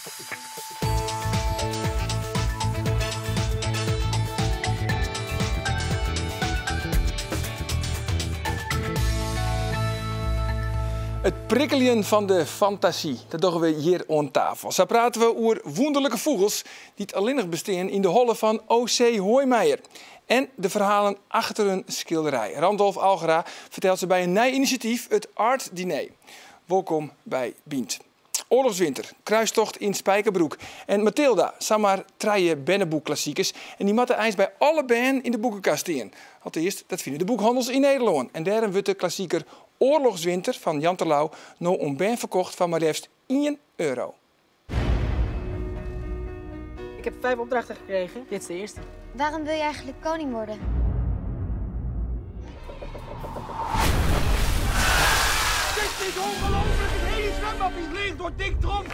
It prikkeljen fan de fantasy, dat dogge we hjir oan tafel. Sa prate we oer wûnderlike fûgels dy't allinnich bestean yn de holle fan OC Hooymeijer. En de ferhalen achter in skilderij. Randolph Algera fertelt se by in nij inisjatyf, it Art Diner. Wolkom by Bynt. Oarlochswinter, Kruistocht yn Spijkerbroek en Matilda, samar trije berneboekklassikers. En dy moatte eins by alle bern yn de boekekast stean. Alteast, dat fine de boekhannels yn Nederlân. En dêrom wurdt de klassiker Oarlochswinter fan Jan Terlouw no oan bern ferkocht foar mar leafst ien euro. Ik heb 5 opdrachten gekregen. Dit is de eerste. Waarom wil je eigenlijk koning worden? Dit is ongelooflijk! Het hele zwembad is leeg door Dick Tromp!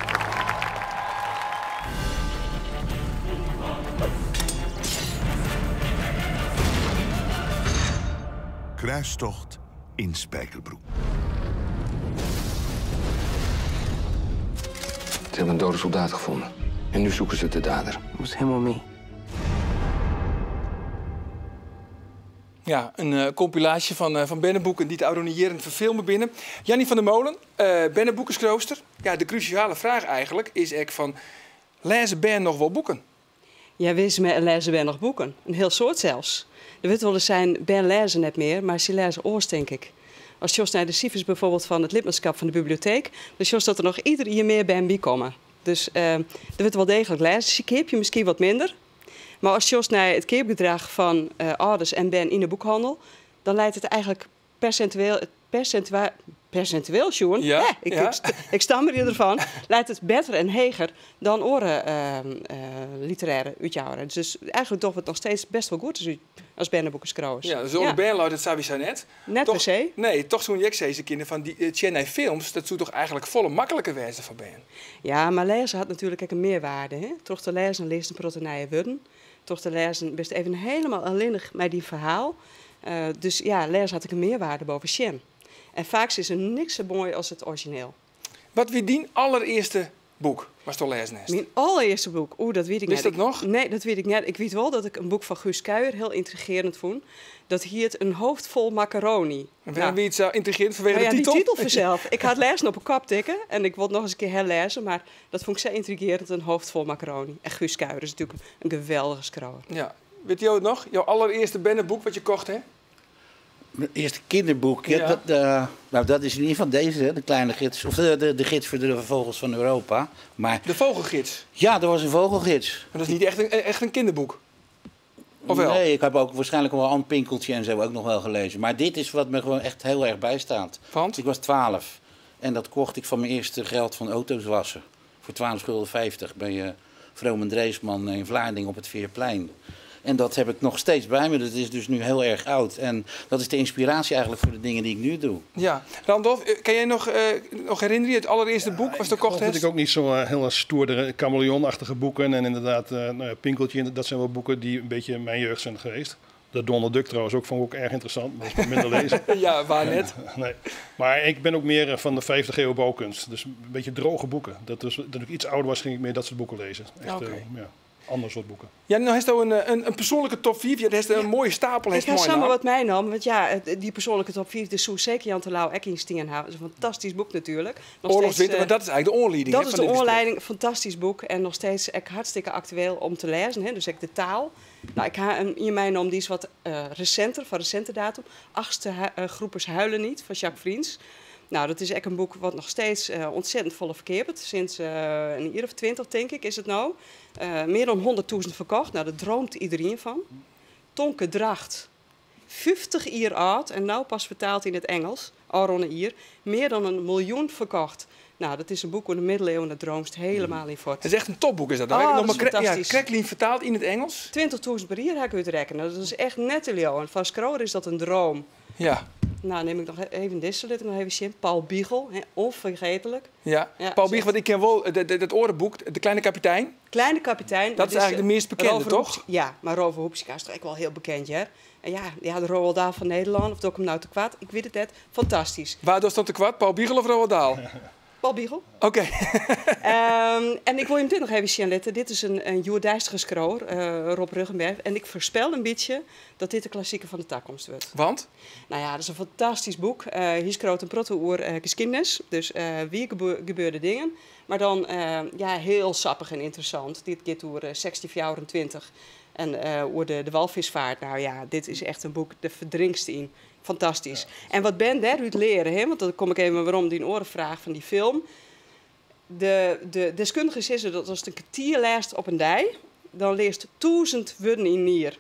Kruistocht in Spijkerbroek. Ze hebben een dode soldaat gevonden. En nu zoeken ze de dader. Dat was helemaal mee. Ja, in kompilaasje fan berneboeken dy't ôfrûne jierren ferfilme binne. Janny van der Molen, berneboekeskriuwster. Ja, de krúsjale fraach eigentlik is ek fan, lêze bern noch wol boeken? Ja, wis lêze bern noch boeken. In hiel soad sels. Der wurdt wolris sein, bern lêze net mear, mar sy lêze oars, tink ik. Ast sjochst nei de sifers byfoarbyld fan it lidmaatskap fan de biblioteek, dan sjochst dat der noch ieder jier mear bern by komme. Dus der wurdt wol deeglik lêzen. Sy keapje miskien wat minder, mar ast sjochst nei it keapgedrach fan âlders en bern yn de boekhannel, dan leit it eigentlik persintueel, persintueel sjoen, hè, ik stammerje derfan, leit it better en heger dan oare literêre útjouwers. Dus eigentlik dogge we it noch steeds best wol goed as berneboekeskriuwers. Ja, dus oan de bern leit it sawiesa net. Net per se. Nee, toch soene je ek sizze kinne fan dy tsjin films, dat soe toch eigentlik folle makliker wêze foar bern? Ja, mar lêzen hat natuerlik ek in mearwearde. Hè? Troch te lêzen learst in protte nije wurden. Troch te lêzen bist even hielendal allinnich mei dyn ferhaal. Dus ja, lêzen hat ek in mearwearde boppe sjen. En faak is der niks sa moai as it orizjineel. Wat wie dyn alderearste boek watsto lêzen hast? Myn alderearste boek? Oeh, dat wit ik Witst net. dat noch? Nee, dat wit ik net. Ik wit wol dat ik in boek fan Guus Kuijer hiel yntrigearjend fûn. Dat hiet Een hoofd vol macaroni. En wêrom wie it sa yntrigearjend? Fanwege de titel? Die titel fansels. Ik ha it lêzen op 'e kop tikke en ik wol it noch ris in kear herlêze, mar dat fûn ik sa yntrigearjend, Een hoofd vol macaroni. En Guus Kuijer is natuerlik in geweldige skriuwer. Ja. Witte jo it noch? Jo alderearste berneboek wat je kocht ha? Mijn eerste kinderboek, ja, dat, nou, dat is in ieder geval deze, hè, de kleine gids, of de gids voor de vogels van Europa. Maar, de vogelgids? Ja, er was een vogelgids. Maar dat is niet echt een kinderboek? Of wel? Nee, ik heb ook waarschijnlijk wel een Pinkeltje en zo ook nog wel gelezen. Maar dit is wat me gewoon echt heel erg bijstaat. Want? Ik was 12 en dat kocht ik van mijn eerste geld van auto's wassen. Voor twaalf gulden vijftig bij Vroom en Dreesman in Vlaardingen op het Veerplein. En dat heb ik nog steeds bij me. Dat is dus nu heel erg oud. En dat is de inspiratie eigenlijk voor de dingen die ik nu doe. Ja. Randolph, kan jij nog herinneren het allereerste Ja, boek wat ik je gekocht geloof dat hebt? ik ook niet zo heel stoer de kameleonachtige boeken. En inderdaad, Pinkeltje, dat zijn wel boeken die een beetje mijn jeugd zijn geweest. De Donald Duck trouwens ook, vond ik ook erg interessant. Maar dat is minder lezen. Ja, waar net. Nee. Maar ik ben ook meer van de 50 eeuw bouwkunst. Dus een beetje droge boeken. Dat is, dat ik iets ouder was, ging ik meer dat soort boeken lezen. Echt, ja, ander soort boeken. Ja, nou heeft u een persoonlijke top 5. Ja, dat is een mooie stapel. Ik heeft ga mooi samen naam. wat mij nam. Want ja, die persoonlijke top 5, de Soe zeker Jan Terlouw, Eck in Steenhout. Dat is een fantastisch boek natuurlijk. Nog Oorlogswinter, steeds, want dat is eigenlijk de oorleiding, Dat hè, is van de dit gesprek. oorleiding. Fantastisch boek. En nog steeds echt hartstikke actueel om te lezen. Hè. Dus ook de taal. Nou, ik ha een in mijn naam, die is wat recenter, van recente datum. 8e groepers huilen niet, van Jacques Vriens. Nou, dat is echt een boek wat nog steeds ontzettend volle verkeerd. Sinds een jaar of 20, denk ik, is het nou. Meer dan 100.000 verkocht. Nou, daar droomt iedereen van. Tonke Dracht, 50 jaar oud en nou pas vertaald in het Engels. Aron hier. Meer dan 1 miljoen verkocht. Nou, dat is een boek over de middeleeuwen, dat droomst helemaal in voort. Het is echt een topboek, is dat? Oh, Nog dat maar is fantastisch. Kreklien vertaald in het Engels. 20.000 per jaar ga ik uitrekenen. Dat is echt net te leeuwen. En van Skroer is dat een droom. Nou, neem ik nog even deze, let ik nog even zien. Paul Biegel, hè, onvergetelijk. Paul Ja, Biegel, is want ik ken wel dat orenboek, De Kleine Kapitein. Kleine Kapitein. Dat dat is eigenlijk is de meest bekende, Rover toch? Hoepsika, ja, maar Rover Hoepsika is toch echt wel heel bekend, hè? En ja, de Roald Dahl van Nederland, of doe ik hem nou te kwaad? Ik weet het net. Fantastisch. Waar doe je dan te kwaad? Paul Biegel of Roald Dahl? Paul Biegel. Oké. En ik wol jim dit noch even sjen litte. Dit is in hjoeddeistige skriuwer, Rob Ruggenberg. En ik foarspel in bytsje dat dit de klassiker fan de takomst wurdt. Want? Nou ja, dat is in fantastysk boek. Hy skriuwt in protte oer skiednis, dus wier gebeurde dingen. Mar dan ja, hiel sappich en ynteressant. Dit giet oer 1624 en oer de walvisvaart. Nou ja, dit is echt in boek, dêr ferdrinkst yn. Fantastysk. En wat bern dêrút leare, hè, want dan kom ik even werom dyn oare fraach fan dy film. De deskundigen sizze dat ast in kertier lêst op in dei, dan learst 1000 wurden yn in jier.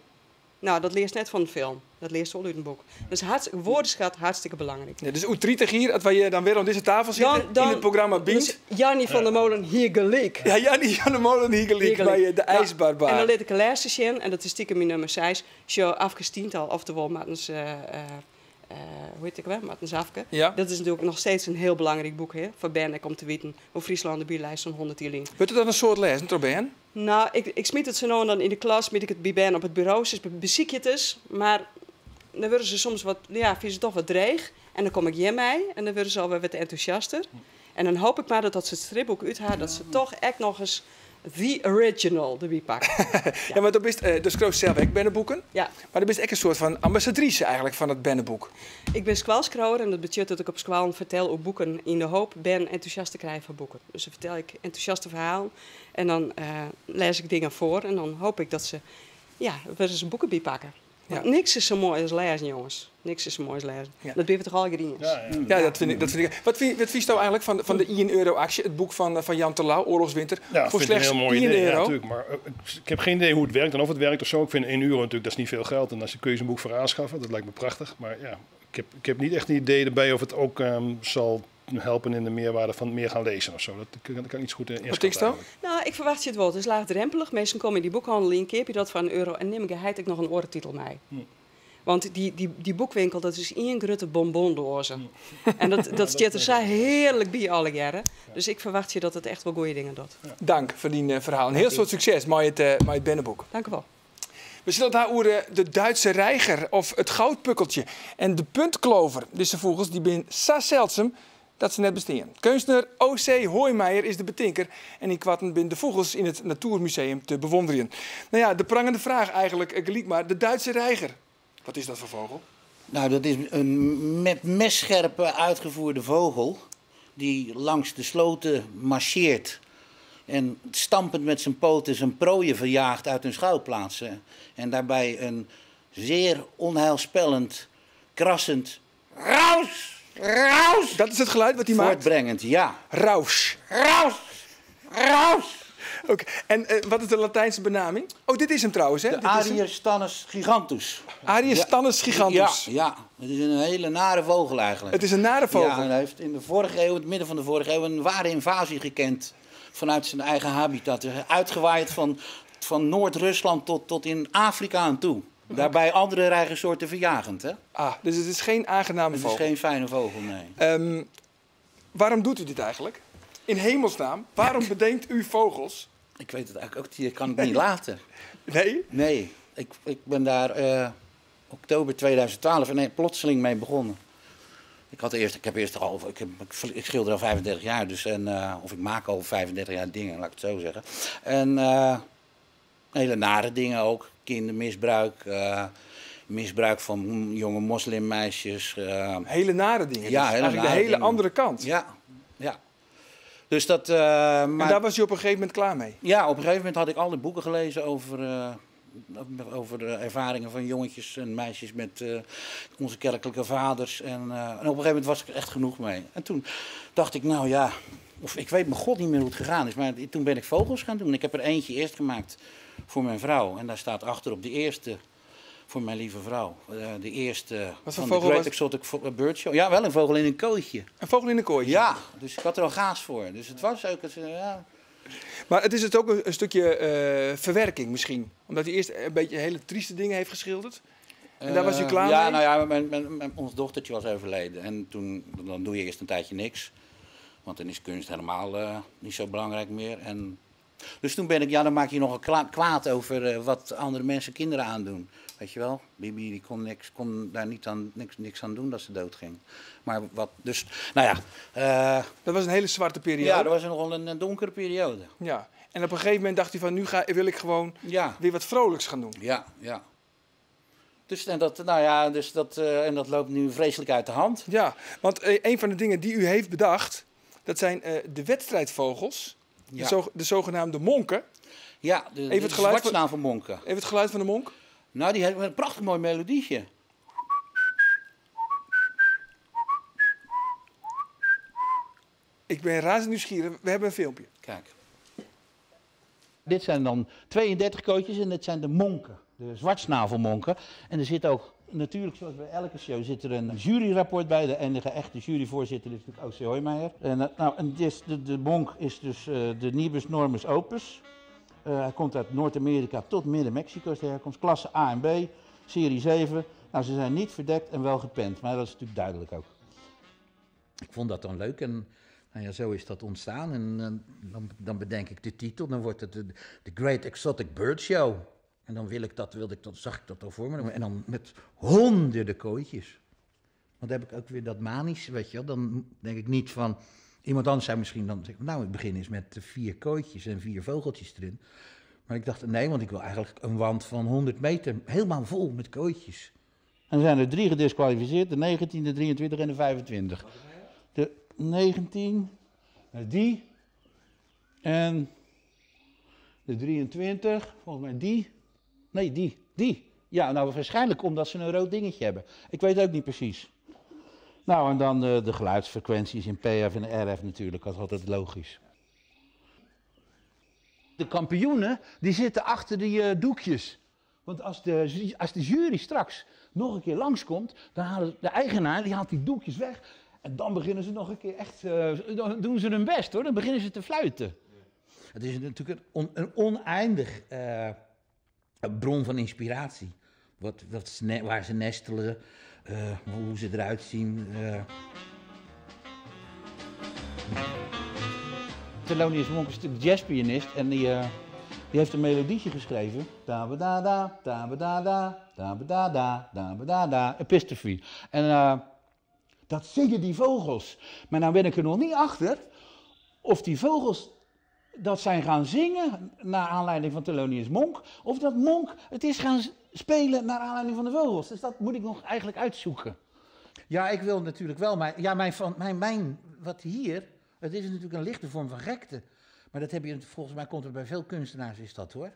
Nou, dat learst net fan in film. Dat learst wol út in boek. Dus woordenschat hartstikke belangryk. Ja, dus oer 30 jier, as wy dan wer oan dizze tafel sitte, yn it programma Bynt. Dus Janny van der Molen hie gelyk. Ja, Janny van der Molen hie gelyk by de IJsbarbaar. En dan lit ik de lêste sjen, en dat is stiekem myn nûmer 6. Sjoch, Afke Stiental, oftewol Martens, hoe hjit ik wer? Martens Afke. Ja. Dat is natuerlik noch steeds in hiel belangryk boek, hè, foar bern ek om te witten hoe Fryslân derby lei sa'n 100 jier lyn. Wurdt it dan in soad lêzen troch bern? Nou, ik smyt it sa no en dan yn de klas, smyt ik it by bern op it buro. Se besykje it ris, mar dan wurde se soms wat, ja, fine se it toch wat dreech. En dan kom ik hjirmei en dan wurde se alwer wat entûsjaster. En dan hoopje ik mar dat as se it stripboek út ha, dat se toch ek noch ris the original derby pakke. Ja, mar do bist, do skriuwst sels ek berneboeken. Ja. Mar do bist ek in soart fan ambassadrise eigentlik fan it berneboek. Ik bin skoalskriuwer en dat betsjut dat ik op skoallen fertel oer boeken yn de hoop bern entûsjast te krijen foar boeken. Dus dan fertel ik entûsjaste ferhalen en dan lês ik dingen foar en dan hoopje ik dat se, ja, wer ris in boek derby pakke. Want niks is sa moai as lêzen, jonges. Niks is sa moai as lêzen. Dat binne we toch allegear iens? Ja, dat fyn ik, dat fyn ik. Wat fyn, wat fynsto eigentlik fan de 1 euro aksje, it boek fan Jan Terlouw, Oorlogswinter, Ja, foar vind ik een slechts heel mooi 1 idee. Ja, euro? natuurlijk. Maar ik heb geen idee hoe het werkt en of het werkt of zo. Ik vind 1 euro natuurlijk, dat is niet veel geld. En daar kun je zo'n boek voor aanschaffen. Dat lijkt me prachtig. Maar ja, ik heb niet echt een idee erbij of het ook zal helpen in de meerwaarde van meer gaan lezen of zo. Dat kan ik niet zo goed Wat inschatten tinksto? eigenlijk. Nou, ik ferwachtsje it wol. It is laachdrompelich. Minsken komme yn dy boekhandel yn, keapje dat foar in euro en nim geheid ek noch in oare titel mei. Want dy boekwinkel, dat is ien grutte bonbondoaze. En dat stiet der sa hearlik by allegearre. Dus ik ferwachtsje dat it echt wol goede dingen docht. Dank foar dyn ferhaal. In hiel soad sukses mei it berneboek. Dank u wol. We sille it ha oer de Duitse reiger of it goudpukkeltsje en de puntklover. Dizze fûgels dy binne sa seldsum dat se net bestean. Keunstner O.C. Hooijmeijer is de betinker en ynkoarten binne de fûgels yn it Natoermuseum te bewûnderjen. Nou ja, de prangende fraach eigentlik gelyk mar, de Duitse reiger. Wat is dat foar fûgel? Nou, dat is een met messcherpe uitgevoerde vogel die langs de sloten marcheert en stampend met zijn poten zijn prooien verjaagt uit hun schuilplaatsen. En daarbij een zeer onheilspellend, krassend raus, raus. Dat is het geluid wat hij maakt? Voortbrengend, ja. Raus. Raus, raus. Oké, en wat is de Latijnse benaming? Oh, dit is hem trouwens, hè? De Dit is hem. Arius tannus gigantus. Arius tannus gigantus. Ja, ja, het is een hele nare vogel eigenlijk. Het is een nare vogel. Ja, en hij heeft in de vorige eeuw, het midden van de vorige eeuw, een ware invasie gekend vanuit zijn eigen habitat. Uitgewaaid van Noord-Rusland tot in Afrika aan toe. Daarbij andere reigersoorten verjagend, hè? Ah, dus het is geen aangename Het is vogel. geen fijne vogel, nee. Waarom doet u dit eigenlijk? In hemelsnaam, waarom bedenkt u vogels? Ik weet het eigenlijk ook niet, ik kan het niet laten. Nee? Nee, ik ben daar oktober 2012 en plotseling mee begonnen. Ik had eerst, ik heb eerst al, ik heb, ik, ik schilder al 35 jaar, dus en of ik maak al 35 jaar dingen, laat ik het zo zeggen. En hele nare dingen ook, kindermisbruik, misbruik van jonge moslimmeisjes. Hele nare dingen, Ja, dus hele eigenlijk de nare hele dingen. andere kant. Ja, ja. Dus dat En maar daar was u op een gegeven moment klaar mee? Ja, op een gegeven moment had ik alle boeken gelezen over de ervaringen van jongetjes en meisjes met onze kerkelijke vaders. En op een gegeven moment was ik er echt genoeg mee. En toen dacht ik, nou ja, of ik weet mijn god niet meer hoe het gegaan is, maar toen ben ik vogels gaan doen. Ik heb er eentje eerst gemaakt voor mijn vrouw. En daar staat achterop de eerste voor mijn lieve vrouw. De eerste Wat voor van de vogel Great was Exotic Bird Show. Ja, wel een vogel in een kooitje. Een vogel in een kooitje? Ja, dus ik had er al gaas voor. Dus het was ook... Het, ja. Maar het is het ook een stukje verwerking misschien. Omdat hij eerst een beetje hele trieste dingen heeft geschilderd. En daar was u klaar Ja, mee? nou ja, ons dochtertje was overleden. En toen, dan doe je eerst een tijdje niks. Want dan is kunst helemaal niet zo belangrijk meer. En Dus toen ben ik, ja, dan maak je nogal kwaad over wat andere mensen kinderen aandoen. Weet je wel? Bibi die kon, niks, kon daar niet aan, niks, niks aan doen dat ze doodging. Maar wat, dus, nou ja. Dat was een hele zwarte periode. Ja, dat was nogal een donkere periode. Ja, en op een gegeven moment dacht hij van, nu wil ik gewoon weer wat vrolijks gaan doen. Ja, ja. Dus, en dat, nou ja, dus dat, en dat loopt nu vreselijk uit de hand. Ja, want een van de dingen die u heeft bedacht, dat zijn de wedstrijdvogels. De zogenaamde monken. Ja, Even de het geluid van zwartsnavelmonken. Even het geluid van de monk. Nou, die heeft een prachtig mooi melodietje. Ik ben razend nieuwsgierig. We hebben een filmpje. Kijk. Dit zijn dan 32 kootjes en dit zijn de monken. De zwartsnavelmonken. En er zit ook, natuurlijk zoals bij elke show, zit er een juryrapport bij. De enige echte juryvoorzitter is natuurlijk O.C. Hooymeijer. En de monk is dus de Nibus Normus Opus. Hij komt uit Noord-Amerika tot Midden-Mexico, is de herkomst. Klasse A en B, serie 7. Nou, ze zijn niet verdekt en wel gepend, maar dat is natuurlijk duidelijk ook. Ik vond dat dan leuk en nou ja, zo is dat ontstaan. En dan bedenk ik de titel, dan wordt het de Great Exotic Bird Show. En dan wil ik dat, wilde ik dat, zag ik dat al voor me. En dan met honderden kooitjes. Want dan heb ik ook weer dat manisch, weet je wel. Dan denk ik niet van... Iemand anders zou misschien dan zeggen, nou, ik begin eens met 4 kooitjes en 4 vogeltjes erin. Maar ik dacht, nee, want ik wil eigenlijk een wand van 100 meter helemaal vol met kooitjes. En er zijn er 3 gedisqualificeerd, de 19, de 23 en de 25. De 19, die en de 23, volgens mij die. Nee, die. Ja, nou waarschijnlijk omdat ze een rood dingetje hebben. Ik weet het ook niet precies. Nou, en dan de geluidsfrequenties in PF en RF natuurlijk, dat is altijd logisch. De kampioenen, die zitten achter die doekjes. Want als de jury straks nog een keer langskomt, dan halen de eigenaar, die haalt die doekjes weg. En dan beginnen ze nog een keer echt, dan doen ze hun best hoor, dan beginnen ze te fluiten. Het is natuurlijk een oneindig bron van inspiratie. Waar ze nestelen, hoe ze eruit zien. Thelonious Monk is natuurlijk jazzpianist en die heeft een melodietje geschreven. Da ba da da, da ba da da, da ba da da, da ba da da, Epistrophe. En dat zingen die vogels. Maar nou ben ik er nog niet achter of die vogels dat zijn gaan zingen naar aanleiding van Thelonious Monk, of dat Monk het is gaan spelen naar aanleiding van de vogels. Dus dat moet ik nog eigenlijk uitzoeken. Ja, ik wil natuurlijk wel, maar ja, mijn, van, mijn, mijn, wat hier, het is natuurlijk een lichte vorm van gekte. Maar dat heb je, volgens mij komt het bij veel kunstenaars, is dat hoor.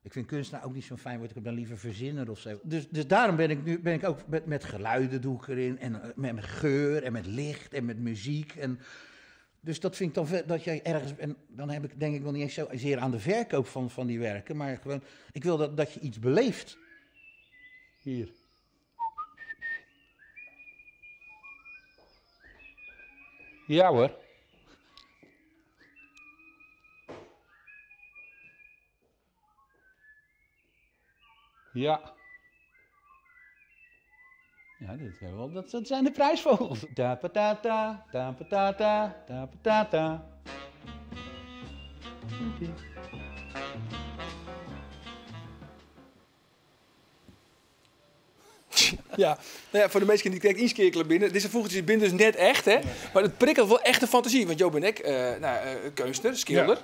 Ik vind kunstenaar ook niet zo'n fijn woord, ik heb dan liever verzinner of zo. Dus daarom ben ik nu, ben ik ook met geluiden doe ik erin, en met geur en met licht en met muziek. En dus dat vind ik dan dat jij ergens, en dan heb ik denk ik nog niet eens zo zeer aan de verkoop van die werken, maar gewoon, ik wil dat je iets beleeft. Hier. Ja hoor. Ja. Ja, dit zijn wel, dat zijn de prijsvogels. Da patata, da patata, da patata. Ja, nou ja, voor de meesten die kijkt inskekelen binnen. Deze vogeltjes binnen dus net echt, hè? Maar het prikkelt wel echt de fantasie. Want Joop en ik, kunstenaar, schilder.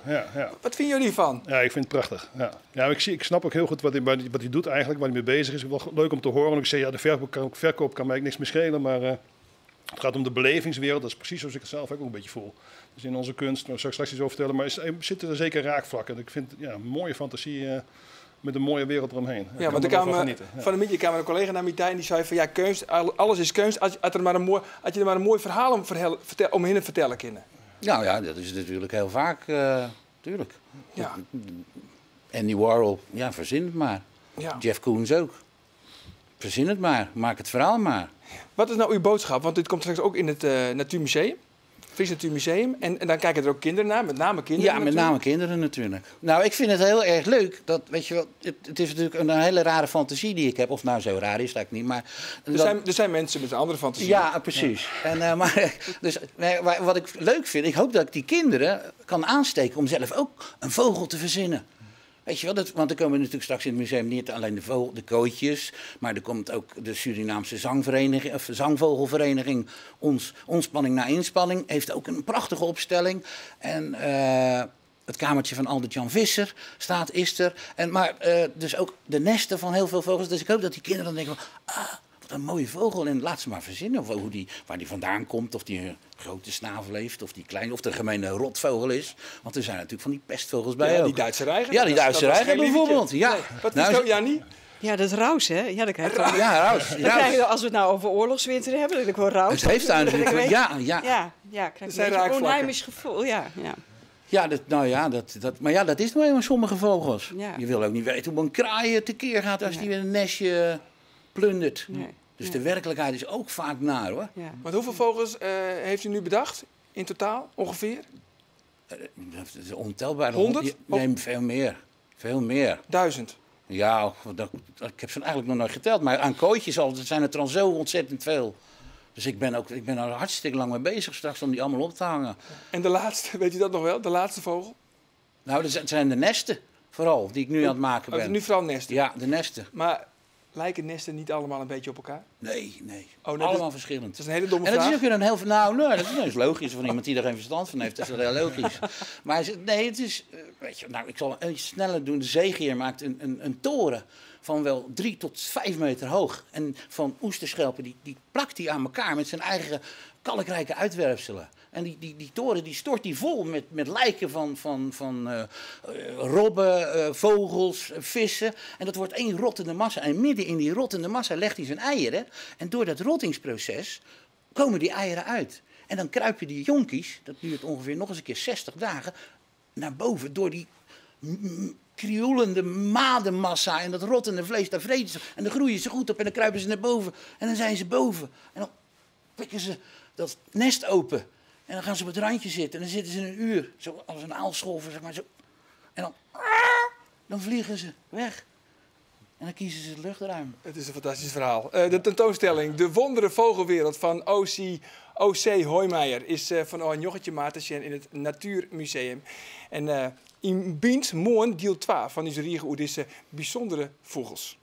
Wat vinden jullie van? Ja, ik vind het prachtig. Ja. Ja, ik snap ook heel goed wat hij doet eigenlijk, waar hij mee bezig is. Wel leuk om te horen. Want ik zeg, ja, de verkoop kan mij niks meer schelen, maar het gaat om de belevingswereld. Dat is precies zoals ik het zelf ook een beetje voel. Dus in onze kunst, daar zal ik straks iets over vertellen, maar zitten er zeker raakvlakken. Ik vind, ja, een mooie fantasie met een mooie wereld eromheen. Ja, Ik want kan de er wel kamer, van genieten, ja. van de middag kwam een collega naar mij en die zei van ja, kunst, alles is kunst, als, als, er maar een mooi, als je er maar een mooi verhaal om verhel-, vertel, omheen te vertellen kunnen. Nou ja, dat is natuurlijk heel vaak, tuurlijk. Andy Warhol, ja, verzin het maar. Jeff Koons ook. Verzin het maar, maak het verhaal maar. Wat is nou uw boodschap? Want dit komt straks ook in het Natuurmuseum. Fries Natuurmuseum. En, en dan kijken er ook kinderen naar, met name kinderen. Ja, met name kinderen natuurlijk. Nou, ik vind het heel erg leuk. Dat, weet je wel, het is natuurlijk een hele rare fantasie die ik heb. Of nou, zo raar is dat niet. Maar er zijn mensen met een andere fantasie. Ja, precies. Ja. En, maar, dus, wat ik leuk vind, ik hoop dat ik die kinderen kan aansteken om zelf ook een vogel te verzinnen. Weet je wel, want er komen natuurlijk straks in het museum niet alleen de kooitjes, maar er komt ook de Surinaamse zangvereniging, of zangvogelvereniging, ons Ontspanning na Inspanning, heeft ook een prachtige opstelling. En het kamertje van Albert-Jan Visser is er. En, maar dus ook de nesten van heel veel vogels. Dus ik hoop dat die kinderen dan denken van, ah, wat een mooie vogel. En laat ze maar verzinnen of waar die vandaan komt, of die een grote snavel heeft, of die kleine, of de gemene rotvogel is. Want er zijn natuurlijk van die pestvogels bij ja, ook. Die Duitse reiger. Ja, die Duitse reiger bijvoorbeeld. Ja. Nee. Wat is dat, Jannie? Ja, dat is Raus, hè? Ja, dat krijg je. Ja, Raus. Dan krijg je, als we het nou over oorlogswinter hebben, dan ik wel Raus. Het heeft daar natuurlijk. Ja, ja. Ja, ja, krijg je een onheimisch gevoel. Ja, ja. Ja, dat, nou ja, maar ja, dat is nou eenmaal sommige vogels. Ja. Je wil ook niet weten hoe een kraai tekeer gaat als die weer een nestje plundert. Nee. Dus de werkelijkheid is ook vaak naar, hoor. Ja. Want hoeveel vogels heeft u nu bedacht? In totaal, ongeveer? Dat is ontelbaar. 100? Nee, veel meer. Veel meer. 1000? Ja, ik heb ze eigenlijk nog nooit geteld. Maar aan kooitjes al zijn het er al zo ontzettend veel. Dus ik ben er hartstikke lang mee bezig straks om die allemaal op te hangen. En de laatste, weet u dat nog wel? De laatste vogel? Nou, dat zijn de nesten vooral, die ik nu aan het maken ben. Nu vooral nesten? Ja, de nesten. Maar lijken nesten niet allemaal een beetje op elkaar? Nee, nee. Oh, nee, allemaal verschillend. Dat is een hele domme en vraag. Dat is ook weer een heel... Nou, nee, dat is logisch. Van iemand die er geen verstand van heeft, dat is wel heel logisch. Maar nee, het is... Weet je, nou, ik zal het sneller doen. De zeegier maakt een toren van wel 3 tot 5 meter hoog. En van oesterschelpen, die plakt hij aan elkaar met zijn eigen kalkrijke uitwerpselen. En die toren die stort die vol met lijken van robben, vogels, vissen. En dat wordt één rottende massa. En midden in die rottende massa legt hij zijn eieren. En door dat rottingsproces komen die eieren uit. En dan kruipen die jonkies, dat duurt ongeveer nog eens een keer 60 dagen, naar boven door die krioelende madenmassa en dat rottende vlees, daar vreten ze. En dan groeien ze goed op en dan kruipen ze naar boven. En dan zijn ze boven. En dan pikken ze dat nest open. En dan gaan ze op het randje zitten. En dan zitten ze een uur, zo als een aalscholver, zeg maar. Zo. En dan vliegen ze weg. En dan kiezen ze het luchtruim. Het is een fantastisch verhaal. De tentoonstelling De Wondere Vogelwereld van O.C. Hooimeijer is van Oan Joggetje Maartensjen in het Natuurmuseum. En in Bient moorn deel 2 van die riege oer deze bijzondere vogels.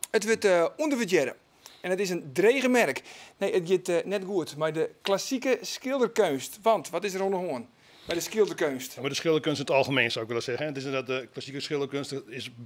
Het wordt onderwaarderen. En het is een drege merk. Nee, het gaat net goed, maar de klassieke schilderkunst. Want, wat is er onder hoorn? Bij de schilderkunst. Ja, maar de schilderkunst in het algemeen zou ik willen zeggen. Het is inderdaad, de klassieke schilderkunst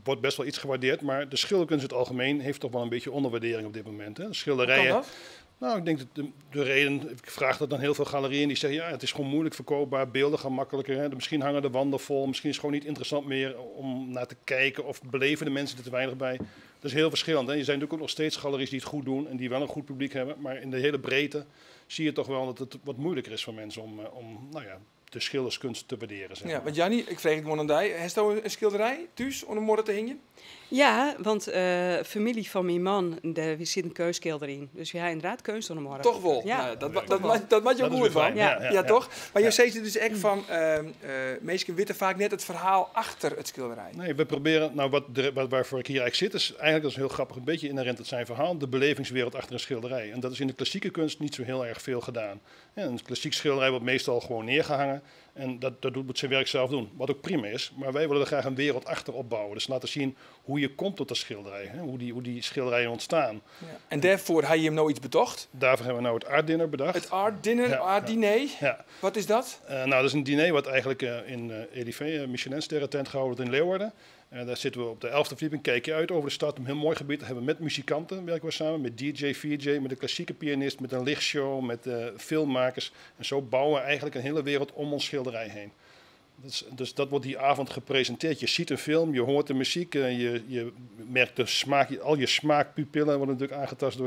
wordt best wel iets gewaardeerd. Maar de schilderkunst in het algemeen heeft toch wel een beetje onderwaardering op dit moment. Hè? De schilderijen. Hoe kan dat? Nou, ik denk dat de reden, ik vraag dat aan heel veel galerieën, die zeggen ja, het is gewoon moeilijk verkoopbaar, beelden gaan makkelijker. Hè? Misschien hangen de wanden vol, misschien is het gewoon niet interessant meer om naar te kijken of beleven de mensen er te weinig bij. Dat is heel verschillend. Hè? Er zijn natuurlijk ook nog steeds galeries die het goed doen en die wel een goed publiek hebben, maar in de hele breedte zie je toch wel dat het wat moeilijker is voor mensen om nou ja, de schilderskunst te waarderen. Zeg maar. Ja, want Jannie, ik vraag het gewoon aan jou. Heb je een schilderij thuis om de morgen te hingen? Ja, want familie van mijn man, daar zit een keuskelder in. Dus jij inderdaad keus dan morgen. Toch wel? Ja. Nou, dat maakt je ook goed van. Ja, ja, toch? Maar je zegt dus echt van, meesten weten vaak net het verhaal achter het schilderij. Nee, we proberen, nou waarvoor ik hier eigenlijk zit, is eigenlijk, dat is heel grappig, een beetje inherent het zijn verhaal, de belevingswereld achter een schilderij. En dat is in de klassieke kunst niet zo heel erg veel gedaan. Ja, een klassiek schilderij wordt meestal gewoon neergehangen. En dat doet zijn werk zelf doen, wat ook prima is. Maar wij willen er graag een wereld achter opbouwen. Dus laten zien hoe je komt tot dat schilderij, hè? Hoe die schilderijen ontstaan. Ja. En daarvoor heb je hem nou iets bedacht? Daarvoor hebben we nou het Art Dinner bedacht. Het Art Dinner, ja, Art Diner. Ja. Wat is dat? Nou, dat is een diner wat eigenlijk in EDV, Michelin-sterrentent gehouden wordt in Leeuwarden. Daar zitten we op de 11e verdieping, kijk je uit over de stad, een heel mooi gebied. Daar hebben we met muzikanten werken we samen, met DJ, VJ, met een klassieke pianist, met een lichtshow, met filmmakers. En zo bouwen we eigenlijk een hele wereld om ons schilderij heen. Dus dat wordt die avond gepresenteerd. Je ziet een film, je hoort de muziek, je merkt de smaak, al je smaakpupillen worden natuurlijk aangetast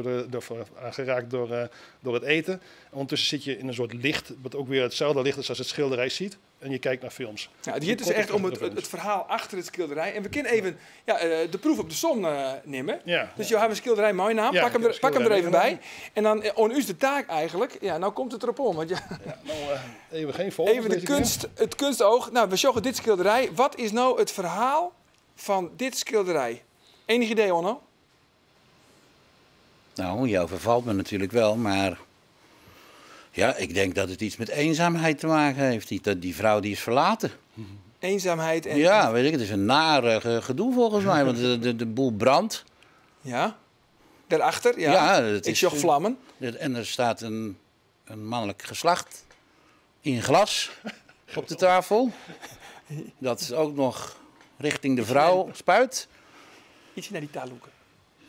aangeraakt door het eten. En ondertussen zit je in een soort licht, wat ook weer hetzelfde licht is als het schilderij ziet. en je kijkt naar films. Ja, het gaat dus echt om het verhaal achter het schilderij. En we kunnen even ja, de proef op de som nemen. Ja, dus je hebt een schilderij mooi naam. Ja, pak hem ik heb er, een pak hem er even schilderij bij. En dan on u is de taak eigenlijk. Ja, nou komt het erop om. Want ja, Ja, nou, even geen vogels even de deze keer. kunst, het kunstoog. Nou, we zoeken dit schilderij. Wat is nou het verhaal van dit schilderij? Enig idee, Onno? Nou, je overvalt me natuurlijk wel, maar... Ja, ik denk dat het iets met eenzaamheid te maken heeft. Die vrouw die is verlaten. Eenzaamheid en... Ja, weet ik. Het is een naar gedoe volgens mij, want de boel brandt. Ja. Daarachter, ja. Ja, het Ik is, zag vlammen. En er staat een mannelijk geslacht in glas op de tafel. Dat is ook nog richting de vrouw spuit. Ietsje naar die taalhoeken.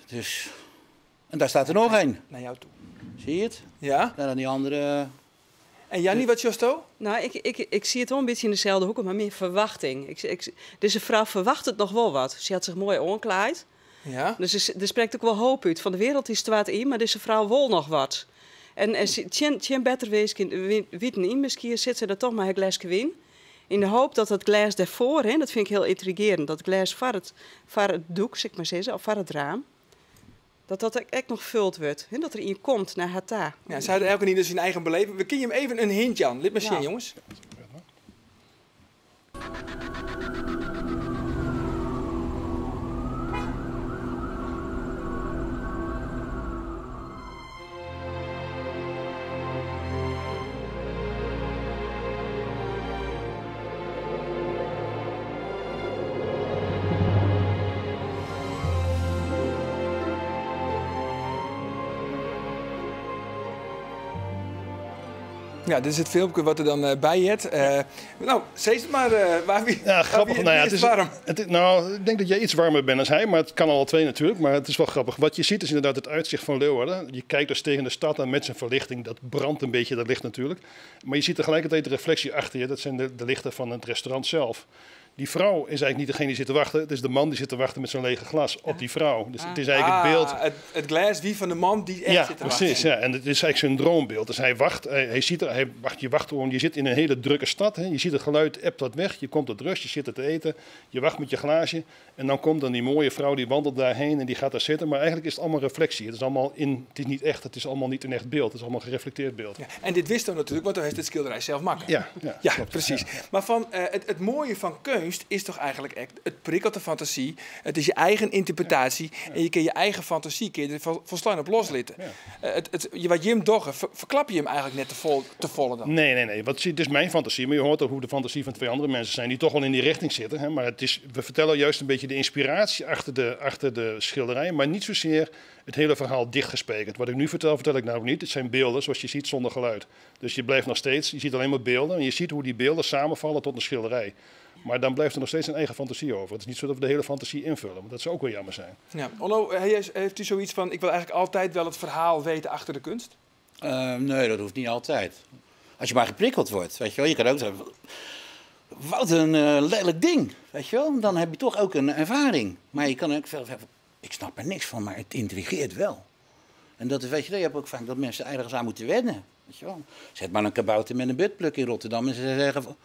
Dus... En daar staat er nog één. Naar jou toe. Zie je het? Ja. Daar aan die andere... En Jannie, wat justo? Nou, ik zie het wel een beetje in dezelfde hoek, maar meer verwachting. Deze vrouw verwacht het nog wel wat. Ze had zich mooi aankleed. Ja. Dus er spreekt ook wel hoop uit. Van de wereld is het wat in, maar deze vrouw wil nog wat. En tjen beter wees, wieten in misschien zit ze er toch maar het glasje win. In de hoop dat dat glas daarvoor, hè, dat vind ik heel intrigerend, dat glas voor het doek, zeg ik maar zeggen, of voor het raam, dat dat echt nog gevuld wordt. Hè, dat er iemand komt naar haar ta. Ja, ze hadden elke niet dus zijn eigen beleving. We kunnen hem even een hint, Jan. Laat maar zien, Ja. jongens. Ja, dit is het filmpje wat er dan bij zit. Nou, zeg het maar, waar wie, Ja, waar grappig. wie Nou ja, het het is is, warm. nou, ik denk dat jij iets warmer bent dan hij, maar het kan alle twee natuurlijk. Maar het is wel grappig. Wat je ziet is inderdaad het uitzicht van Leeuwarden. Je kijkt dus tegen de stad aan met zijn verlichting. Dat brandt een beetje, dat licht natuurlijk. Maar je ziet tegelijkertijd de reflectie achter je. Dat zijn de lichten van het restaurant zelf. Die vrouw is eigenlijk niet degene die zit te wachten. Het is de man die zit te wachten met zijn lege glas op die vrouw. Dus het is eigenlijk het beeld. Ah, het glas wie van de man die echt Ja, zit te wachten. precies. Ja. En het is eigenlijk zijn droombeeld. Dus hij wacht, hij ziet er, hij wacht, je wacht gewoon, je zit in een hele drukke stad. Hè. Je ziet het geluid, ebt dat weg, je komt tot rust, je zit er te eten, je wacht met je glaasje. En dan komt dan die mooie vrouw, die wandelt daarheen en die gaat daar zitten. Maar eigenlijk is het allemaal reflectie. Het is allemaal in, het is niet echt, het is allemaal niet een echt beeld. Het is allemaal gereflecteerd beeld. Ja, en dit wist hij natuurlijk, want hij heeft het schilderij zelf maken. Ja, ja, Ja, klopt. precies. Ja. Maar van, het mooie van kunst is toch eigenlijk echt, het prikkelt de fantasie. Het is je eigen interpretatie. En je kan je eigen fantasie kun je er volslaan op loslitten. Wat Jim dogge, verklap je hem eigenlijk net te volle dan? Nee, nee, nee. Want het is mijn fantasie, maar je hoort ook hoe de fantasie van twee andere mensen zijn die toch wel in die richting zitten. Hè? Maar we vertellen juist een beetje de inspiratie achter de schilderij, maar niet zozeer het hele verhaal dichtgespijkerd. Wat ik nu vertel, vertel ik namelijk niet. Het zijn beelden, zoals je ziet, zonder geluid. Dus je blijft nog steeds, je ziet alleen maar beelden en je ziet hoe die beelden samenvallen tot een schilderij. Maar dan blijft er nog steeds een eigen fantasie over. Het is niet zo dat we de hele fantasie invullen, want dat zou ook wel jammer zijn. Ja. Onno, heeft u zoiets van, ik wil eigenlijk altijd wel het verhaal weten achter de kunst? Nee, dat hoeft niet altijd. Als je maar geprikkeld wordt, weet je wel. Je kan ook zeggen, wat een lelijk ding, weet je wel. Dan heb je toch ook een ervaring. Maar je kan ook veel zeggen, ik snap er niks van, maar het intrigeert wel. En dat is, weet je wel, je hebt ook vaak dat mensen ergens aan moeten wennen, weet je wel. Zet maar een kabouter met een buttplug in Rotterdam en ze zeggen,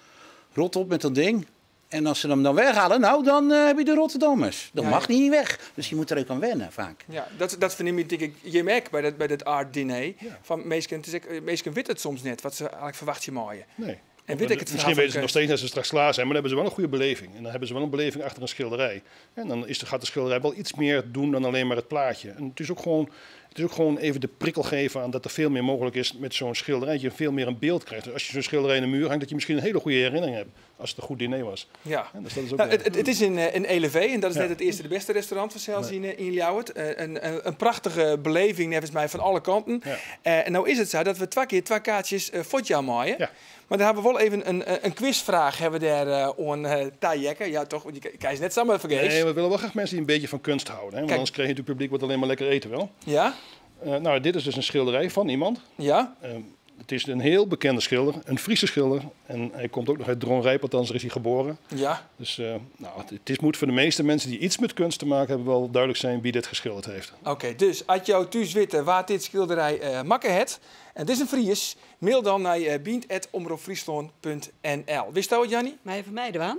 rot op met dat ding. En als ze hem dan weghalen, nou, dan heb je de Rotterdammers. Dat mag niet weg. Dus je moet er ook aan wennen, vaak. Ja, dat verneem je, denk ik, je merkt bij dat art diner. Ja. Van meestal, het is ook, meestal weet het soms net, wat ze eigenlijk verwacht je mooie. Nee. En weet ik het Misschien weten ze nog steeds dat ze straks klaar zijn, maar dan hebben ze wel een goede beleving. En dan hebben ze wel een beleving achter een schilderij. En dan gaat de schilderij wel iets meer doen dan alleen maar het plaatje. En het is ook gewoon even de prikkel geven aan dat er veel meer mogelijk is met zo'n schilderij. Dat je veel meer een beeld krijgt. Dus als je zo'n schilderij in de muur hangt, dat je misschien een hele goede herinnering hebt. Als het een goed diner was. Ja. Ja, dus dat is ook Nou, het is in Elevé en dat is Ja. net het eerste de beste restaurant van zelfs in Ljouwert. Een prachtige beleving, volgens mij, van alle kanten. Ja. En nou is het zo dat we 2 keer 2 kaartjes voor jou maaien. Ja. Maar daar hebben we wel even een quizvraag hebben we daar on Tajekke. Ja, toch? Want je kijkt net samen vergeet. Nee, we willen wel graag mensen die een beetje van kunst houden. Hè? Want Kijk. anders krijg je het publiek wat alleen maar lekker eten wil. Ja? Nou, dit is dus een schilderij van iemand. Ja? Het is een heel bekende schilder, een Friese schilder. En hij komt ook nog uit Dronrijp, althans daar is hij geboren. Ja. Dus nou, het is, moet voor de meeste mensen die iets met kunst te maken hebben wel duidelijk zijn wie dit geschilderd heeft. Oké, dus als jou thuis weten waar dit schilderij makke het, en het is een Fries, mail dan naar bynt@omropfryslan.nl. Wist dat wat, Jannie? Maar even mij aan.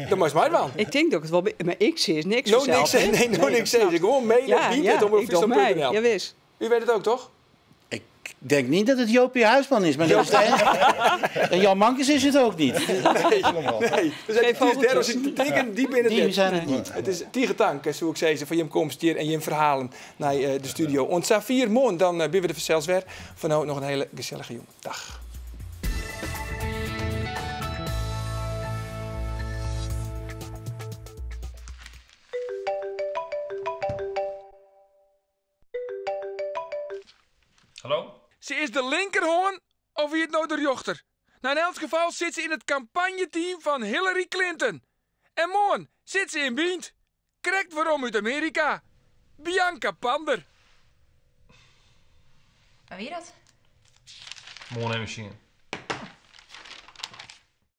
Dat mag mij wel. Ik denk dat ik het wel, maar ik zie is niks No, vanzelf, niks, hè? nee, no, Nee, niks dat zeggen. Gewoon mailen, Ja, bynt ja, at omroep ik doe friesland mij. punt N L. Ja, wist. U weet het ook, toch? Ik denk niet dat het Jopie Huisman is, maar dat is de enige. En Jan Mankes is het ook niet. Nee, nee. Dus Geen het is vogeltjes. als ik teken, die binnen Die dit. zijn het niet. Het is tige tank, zoals ik zei, van Jim komst hier en Jim verhalen naar de studio. Want Safir morgen, dan ben we de zelfs weer. Voor nu nog een hele gezellige jongen. Dag. Hallo? Ze is de linkerhoorn of wie het nou de jochter? Nou, in elk geval zit ze in het campagneteam van Hillary Clinton. En morgen zit ze in Bynt. Correct waarom uit Amerika. Bianca Pander. Maar wie dat? Morgen even zien.